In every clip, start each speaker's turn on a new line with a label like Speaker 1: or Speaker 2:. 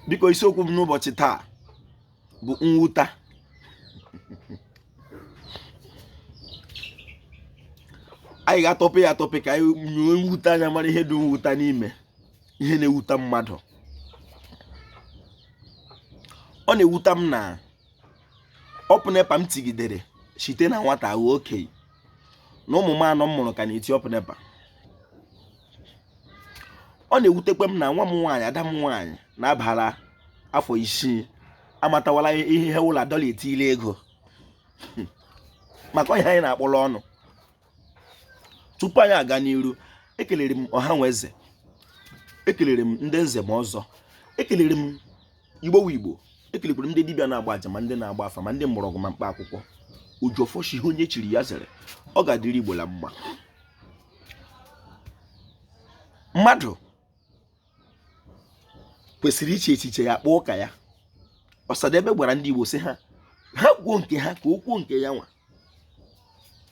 Speaker 1: Biko, isiokwu m n'ụbọchị taa bụ mwuta. Anyị ga-atọpe ya atọpe ka anyị nyoo mwute anya, mara ihe dị mwuta n'ime ihe na-ewuta mmadụ. Ọ na-ewuta m na ọpụ NEPA m tigidere site na nwata ghọọ okenye, na ụmụ m anọ m mụrụ ka na-eti ọpụ NEPA. Ọ na-ewutekwa m na nwa m nwaanyị, ada m nwaanyị na-abara afọ 6, amatawala ihe ụlọ dọla etile ego maka ihe anyị na-akpọrọ ọnụ. Tupu anyị aga n'iru, ekelere m ọha nwe eze, ekelere m ndị nze ma ọzọ, ekelere m Igbo wu Igbo, ekelekwara m ndị dibịa na-agba aja, ma ndị na-agba afa, ma ndị mgbọrọgwụ, ma mkpa akwụkwọ. Ojiọfọ shi ihe onye chiri ya zere, ọ ga-adịrị Igbo la mma. Mmadụ kwesịrị iche echiche ya kpọọ ụka ya. Ọsadebe gwara ndị Igbo sị ha ha kwuo nke ha ka o kwuo nke ya nwa,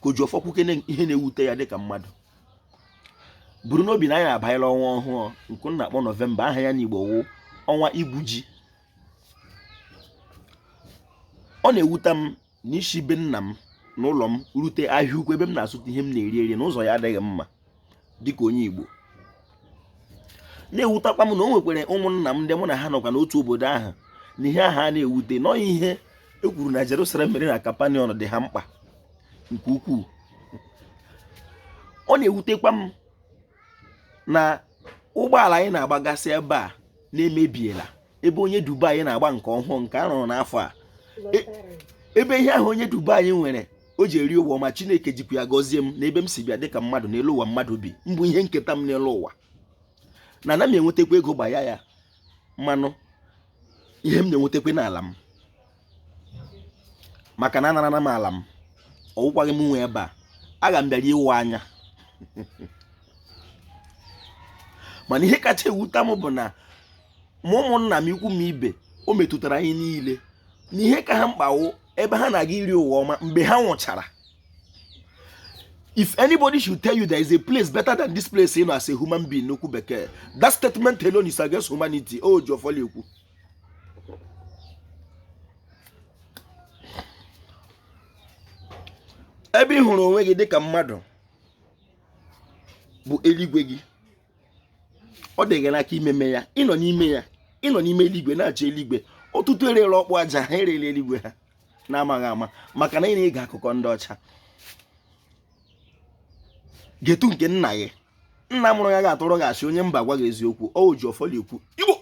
Speaker 1: ka Ojiọfọ kwukene ihe na-ewute ya dịka mmadụ. Buru n'obi na anyị abanyela ọnwa ọhụụ nke m na-akpọ Nọvemba. Aha ya n'Igbo wụ ọnwa igwu ji. Ọ na-ewute m na isi be nna m n'ụlọ m rute ahịa ukwu ebe m na-azụta ihe m na-eri eri na ụzọ ya adịghị mma dịka onye Igbo. Na-ewutakwa m na o nwekwara ụmụnna m ndị mụ na ha nọkwa n'otu obodo ahụ na ihe ahụ a na-ewute nọ ihe e kwuru na Jerusalem mere na Kapanọm dị ha mkpa nke ukwuu. Ọ na-ewutekwa m na ụgbọala anyị na-agbagasị ebe a na-emebiela, ebe onye Dubai na-agba nke ọhụụ nke a rụrụ n'afọ a, ebe ihe ahụ onye Dubai nwere o ji eri ụwa ma Chineke jikwa ya gọzie m n'ebe m si bịa dịka mmadụ n'elu ụwa mmadụ bi mbụ ihe nketa m n'elu ụwa na ana m enwetakwa ego gbaya ya mmanụ ihe m na-enwetakwa n'ala m, maka na anarana m ala m, ọ wụkwaghị m nwe ebe a, aga m bịara ịwụ anya. Mana ihe kacha ewute m bụ na ma ụmụnna m, ikwu m, ibe o metụtara anyị niile, na ihe ka ha mkpa wụ ebe ha na-aga iri ụwa ọma mgbe ha nwụchara. If anybody should tell you there is a place better than this place you know, as a human being n'okwu bekee, that statement alone is against humanity. O Ojiọfọ ekwu. Ebe ị hụrụ onwe gị dịka mmadụ bụ eluigwe gị, ọ dị gị n'aka imeme ya. Ịnọ n'ime ya, ịnọ n'ime eluigwe na-achọ eluigwe. Ọtụtụ erere ọkpụ aja ha, erere eluigwe ha na-amaghị ama, maka na ị na-ege akụkọ ndị ọcha. Getu nke nna gị, nna mụrụ ya ga-atụrụ gị asị onye mba gwa gị eziokwu. O Ojiọfọ ekwu. Igbo